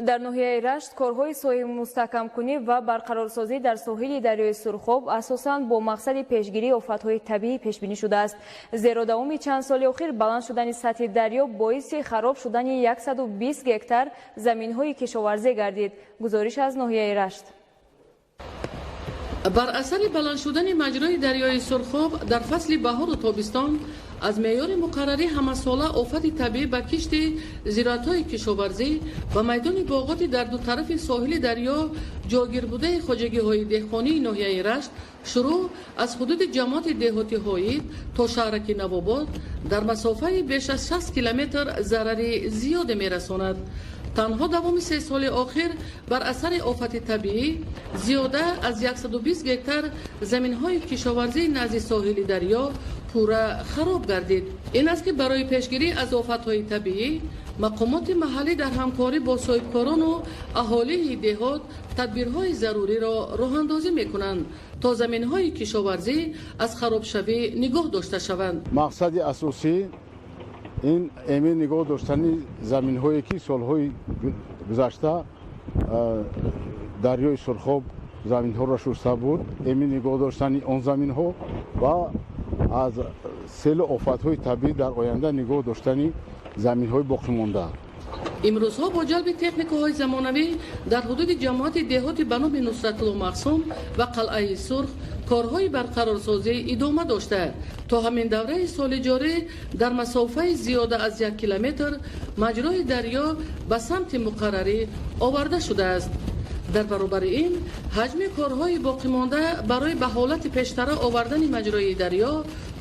Дар ноҳияи Рашт корҳои соҳибмустаҳкамкунӣ ва барқарорсозӣ дар соҳили дарёи Сурхоб асосан бо мақсади пешгирии офатҳои табиӣ пешбинӣ шудааст. Зеро давоми чанд соли охир баланд шудани сатҳи дарё боиси хароб шудани 120 гектар заминҳои кишоварзӣ гардид. Гузориш аз ноҳияи Рашт. Бар асари баланд шудани маҷрои дарёи Сурхоб дар фасли баҳору тобистон аз меъёри муқаррарӣ ҳамасола офати табиӣ ба кишти зироатҳои кишоварзӣ ба майдони боғоти дар ду тарафи соҳили дарё ҷойгирбудаи хоҷагиҳои деҳқонии ноҳияи Рашт, шурӯъ аз ҳудуди ҷамоати деҳоти Ҳоид то шаҳраки Навобод, дар масофаи беш аз 60 километр зарари зиёде мерасонад. Танҳо давоми 3 соли охир бар асари офати табиӣ зиёда аз 120 гектар заминҳои кишоварзии назди соҳили дарё пурра хароб гардид. Ин аст, ки барои пешгирӣ аз офатҳои табиӣ мақомоти маҳаллӣ дар ҳамкорӣ бо соҳибкорону аҳолии деҳот тадбирҳои заруриро роҳандозӣ мекунанд, то заминҳои кишоварзӣ аз харобшавӣ нигоҳ дошта шаванд. Мақсади асосӣ ин эмин нигоҳ доштани заминҳое, ки солҳои гузашта дарёи Сурхоб заминҳоро шуста буд, эмин нигоҳ доштани он заминҳо ва аз селу офатҳои табиӣ дар оянда нигоҳ доштани заминҳои боқимонда. Имрӯзҳо бо ҷалби техникаҳои замонавӣ дар ҳудуди ҷамоати деҳоти ба номи Нусратулло Мақсум ва Қалъаи Сурх корҳои барқарорсозӣ идома дошта, то ҳамин давраи соли ҷорӣ дар масофаи зиёда аз 1 километр маҷрои дарё ба самти муқаррарӣ оварда шудааст. Дар баробари ин, ҳаҷми корҳои боқимонда барои ба ҳолати пештара овардани маҷрои дарё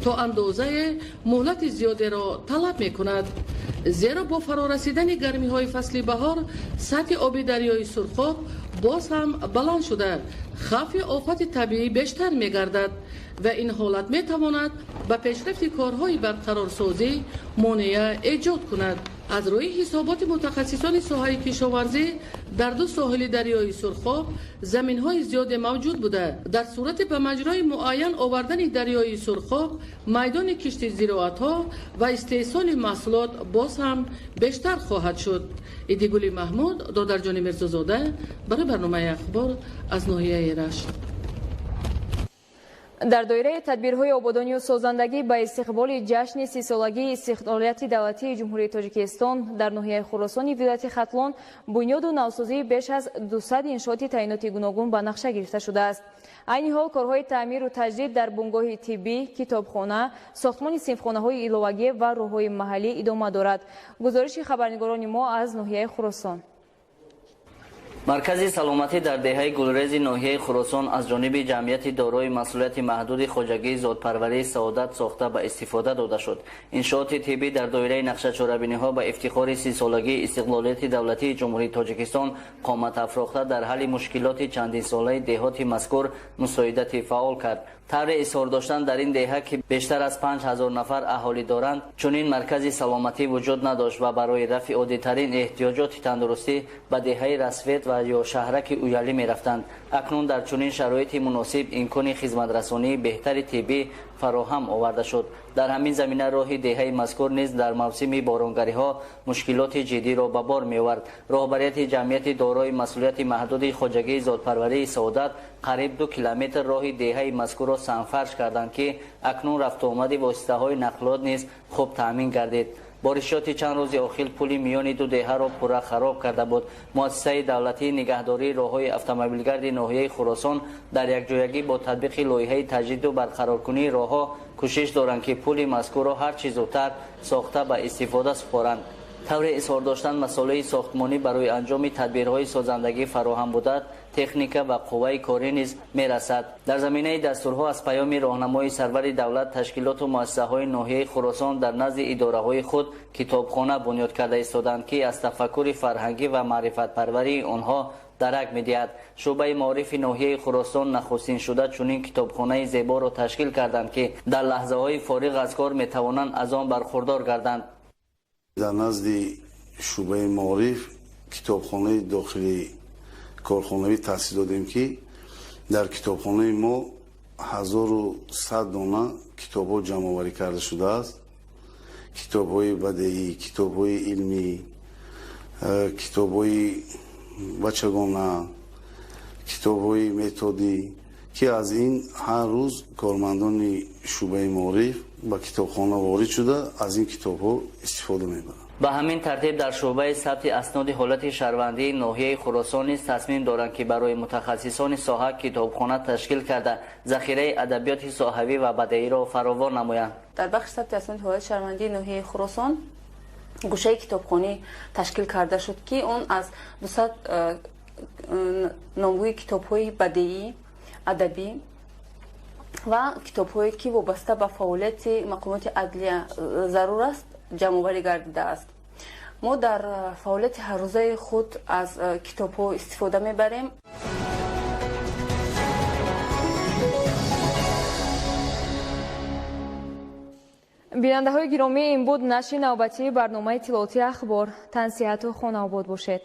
то андозае муҳлати зиёдеро талаб мекунад, зеро бо фарорасидани гармиҳои фасли баҳор сатҳи оби дарёи Сурхоб боз ҳам баланд шуда, хавфи офати табиӣ бештар мегардад ва ин ҳолат метавонад ба пешрафти корҳои барқарорсозӣ монеа эҷод кунад. Аз рӯи ҳисоботи мутахассисони соҳаи кишоварзӣ, дар ду соҳили дарёи Сурхоб заминҳои зиёде мавҷуд буда, дар сурати ба маҷрои муайян овардани дарёи Сурхоб майдони кишти зироатҳо ва истеҳсоли маҳсулот боз ҳам бештар хоҳад шуд. Идигули Маҳмуд, Додарҷони Мирзозода барои барномаи «Ахбор» аз ноҳияи Рашт. Дар доираи тадбирҳои ободонию созандагӣ ба истиқболи ҷашни 30-солагии истиқлолияти давлатии Ҷумҳурии Тоҷикистон дар ноҳияи Хуросони вилояти Хатлон бунёду навсозии беш аз 200 иншооти таъиноти гуногун ба нақша гирифта шудааст. Айни ҳол корҳои таъмиру таҷдид дар бунгоҳи тиббӣ, китобхона, сохтмони синфхонаҳои иловагӣ ва роҳҳои маҳаллӣ идома дорад. Гузориши хабарнигорони мо аз ноҳияи Хуросон. Маркази саломатӣ дар деҳаи Гулрези ноҳияи Хуросон аз ҷониби ҷамъияти дорои масъулияти маҳдуди хоҷагии зодпарварии «Саодат» сохта ба истифода дода шуд. Иншооти тиббӣ дар доираи нақшачорабиниҳо ба ифтихори 30-солагии истиқлолияти давлатии Ҷумҳурии Тоҷикистон қомат афрохта, дар ҳалли мушкилоти чандинсолаи деҳоти мазкур мусоидати фаъол кард. Тавре изҳор доштанд, дар ин деҳа, ки бештар аз 5000 нафар аҳолӣ доранд, чунин маркази саломатӣ вуҷуд надошт ва барои рафъи оддитарин эҳтиёҷоти тандурустӣ ба деҳаи Рассвет ва ё шаҳраки Уялӣ мерафтанд. Акнун дар чунин шароити муносиб имкони хизматрасонии беҳтари тиббӣ фароҳам оварда шуд. Дар ҳамин замина роҳи деҳаи мазкур низ дар мавсими боронгариҳо мушкилоти ҷиддиро ба бор меовард. Роҳбарияти ҷамъияти дорои масъулияти маҳдуди хоҷагии зодпарварии «Саодат» қариб 2 километр роҳи деҳаи мазкурро сангфарш карданд, ки акнун рафтуомади воситаҳои нақлиёт низ хуб таъмин гардид. Боришоти чанд рӯзи охир пули миёни ду деҳаро пурра хароб карда буд. Муассисаи давлатии нигаҳдории роҳҳои автомобилгарди ноҳияи Хуросон дар якҷоягӣ бо татбиқи лоиҳаи таҷдиду барқароркунии роҳҳо кӯшиш доранд, ки пули мазкурро ҳар чӣ зудтар сохта ба истифода супоранд. Тавре изҳор доштанд, масолеҳи сохтмонӣ барои анҷоми тадбирҳои созандагӣ фароҳам буда, техника ва қувваи корӣ низ мерасад. Дар заминаи дастурҳо аз Паёми роҳнамои сарвари давлат ташкилоту муассисаҳои ноҳияи Хуросон дар назди идораҳои худ китобхона бунёд карда истоданд, ки аз тафаккури фарҳангӣ ва маърифатпарварии онҳо дарак медиҳад. Шӯъбаи маорифи ноҳияи Хуросон нахустин шуда чунин китобхонаи зеборо ташкил карданд, ки дар лаҳзаҳои фориғ аз кор метавонанд аз он бархурдор гарданд. Дар назди шӯъбаи маориф китобхонаи дохили корхонавӣ таъсис додем, ки дар китобхонаи мо 1100 дона китобҳо ҷамъоварӣ карда шудааст: китобҳои бадеӣ, китобҳои илмӣ, китобҳои бачагона, китобҳои методӣ, ки аз ин ҳар рӯз кормандони шӯъбаи маориф ба китобхона ворид шуда аз ин китобҳо истифода мебаранд. Ба ҳамин тартиб дар шӯъбаи сабти асноди ҳолати шаҳрвандии ноҳияи Хуросон низ тасмим доранд, ки барои мутахассисони соҳа китобхона ташкил карда захираи адабиёти соҳавӣ ва бадеиро фаровон намоянд. Дар бахши сабти асноди ҳолати шаҳрвандии ноҳияи Хуросон гӯшаи китобхонӣ ташкил карда шуд, ки он аз 200 номгӯи китобҳои бадеӣ, адабӣ ва китобҳое ки вобаста ба фаъолияти мақомоти адлия зарур аст ҷамъоварӣ гардидааст. Мо дар фаъолияти ҳаррӯзаи худ аз китобҳо истифода мебарем. Бинандаҳои гиромӣ, ин буд нашри навбатии барномаи тилоати ахбор. Тансиҳату хонаобод бошед.